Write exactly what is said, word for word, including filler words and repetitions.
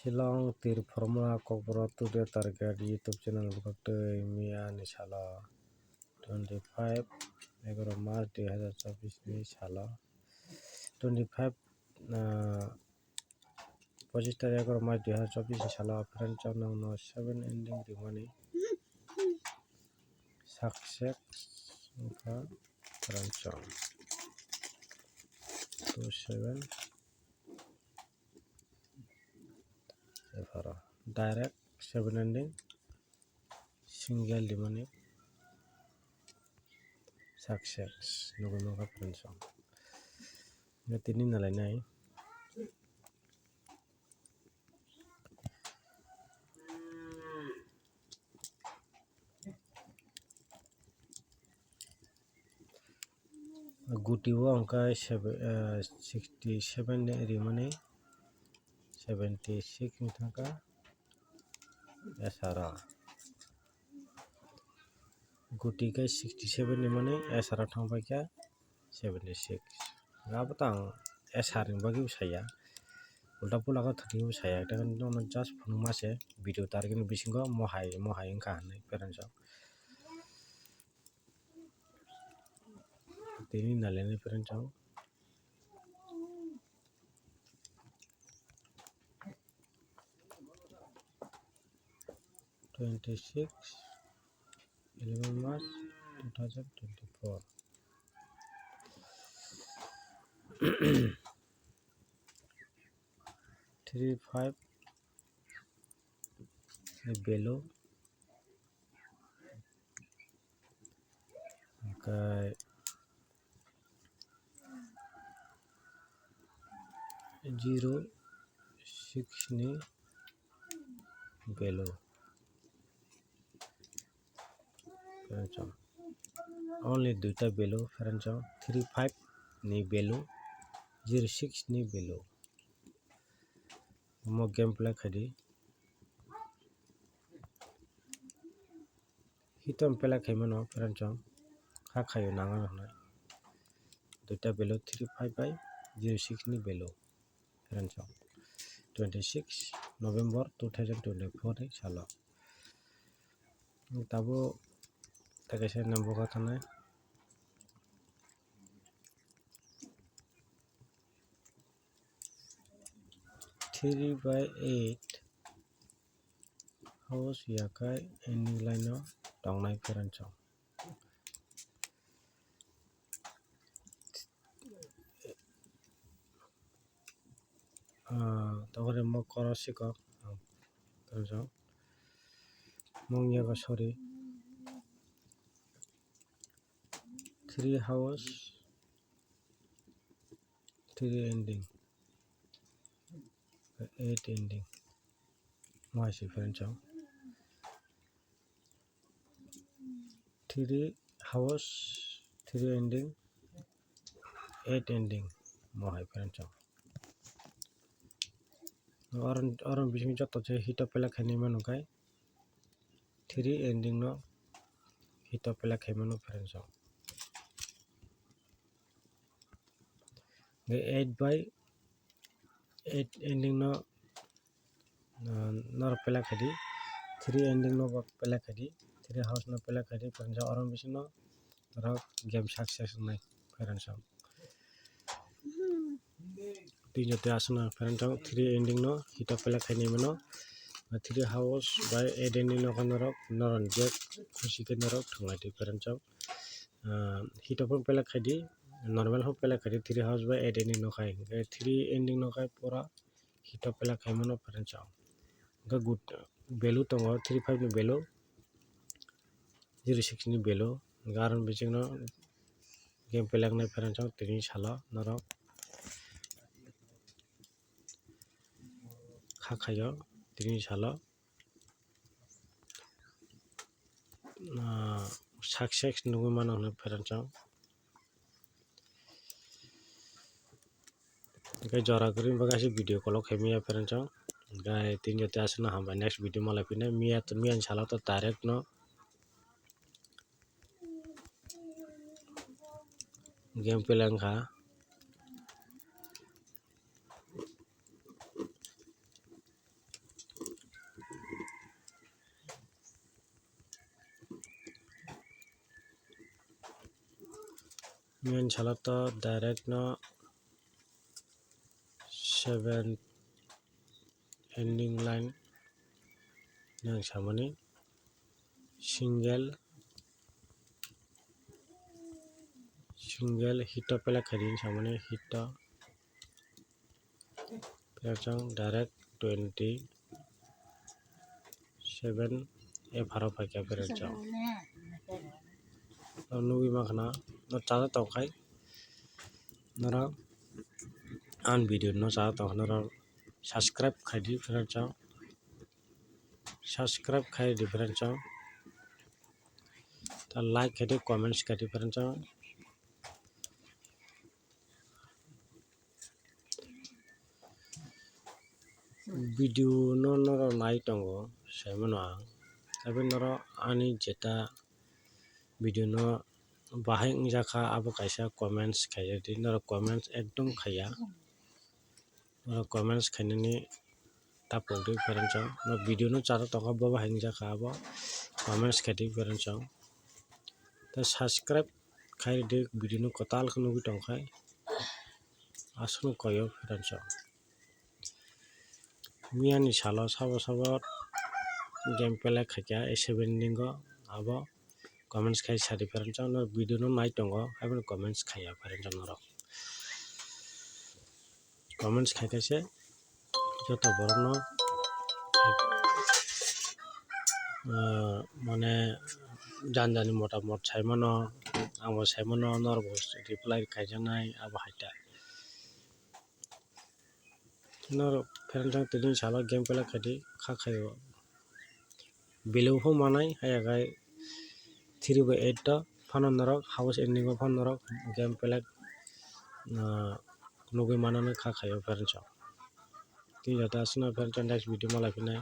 Shillong tir formula kokborok today target YouTube channel bwkhak twi miya ni salo twenty five egaroh March dui hazar chobbish ni salo twenty five ah, pochistar egaroh March dui hazar chobbish ni salo friends chong nangno seven ending rimani success wngkha friends chong two seven epharo direct seven ending single rimani success nugwi mankha friends chong. Tini nalainai. Guti o hwnkhe sixty seven rimani seventy six wng thangkha S R O. Guti khe sixty seven rimani S R O thangpaikha seventy six. Abo to ang S R ni bagwi bo saya, ulta pula khe thwtwi bo saya, just phunukma se video target ni bisingo mohai mohai wngkha hinwi friends chong. Tini nalainai friends chong. Twenty six eleven March two thousand twenty four. Three five ni value hwnkhe zero six ni value. Friends chong, only duita value friends chong, three five ni value, zero six ni value. Omo game play khaidi. Hitom play khaimano friends chong, kha khaio nangano hwnwi. Duita value three five bai zero six ni value friends chong. Twenty six November two thousand twenty four ni salo. Tabuk takaisa number kha thanai. Three by eight house yakai ending line o tongnai friends chong. Ah, tokore mo koro sikok. Mong yago sorry. Three house, three ending, eight ending. Mo hai si friends chong. Three house, three ending, eight ending. Mo hai friends chong. Oron, oron bising joto je hito play khainai mano khe three ending no hito play khai mano friends chong. Eight by eight ending no, ah, norok play khaidi, three ending no bo play khaidi, three house no play khaidi friends chong. Oron bising no norok game success wngnai friends chong. Tini joto aswkno friends chong three ending no hito play khainai mano. Three house by eight ending no khe norok, norok je khusi khe norok thwnglaidi friends chong. Ah, hito phano play khaidi, normal phano play khaidi, three house by eight ending no khai. Hwnkhe three ending no khai pura hito play khai mano friends chong. Hwnkhe good value tongo three five ni value, zero six ni value. Hwnkhe aro bisingno game play wngnai friends chong tini salo norok kha khaio tini salo, ah, success nugwi mano hwnwi friends chong. Hwnkhe jora kwrwini bagwi aswk video kolok khai manya friends chong. Hwnkhe tini joto aswkno hambai, next video malai phina miya to, miya ni salo to direct no game play wngkha. Main salo to direct no seven ending line nang samani single single hit o pelek khaidi samani hit o pelek chang direct twenty seven e pharo phaikha pelek chang. O nugwi mankha na, no chajak tongkhai norok ani video no chajak tongkha norok subscribe khaidi friend chong, subscribe khaidi friend chong, ta like khaidi, comments khaidi friend chong. Video no norok nai tongo, sai mano ang. Tei norok ani jeta video no bahai wngjakha, abo kaisa comments khaidi, norok comments ekdom khaiya, norok comments khainani tapuk di friend chong. No video no chara tongkha, bo bahai wngjakha, abo comments khaidi friend chong. Tei subscribe khaidi, video no kwtal khe nugwi tongkhai, aswk no koyo friend chong. Miyani salo sabo sabo game pelek khaikha, e seven ningo abo comments khai sadi friend chong, no video no nai tongo, haiboni comments khaiya friend chong norok. Comments khaikha se joto borok no, ah, mane jani jani motamot sai mano, ang bo sai mano, norok bo reply khaijaknai abo hai ta. Norok friend chong tini salo game pelek khaidi kha khaio. Belai bo manai haya khai three by eight to phano norok house ending o phano norok game pelek, ah, nugwi manani kha khaio friend chong. Tini joto aswkno friend chong next video malai phinai.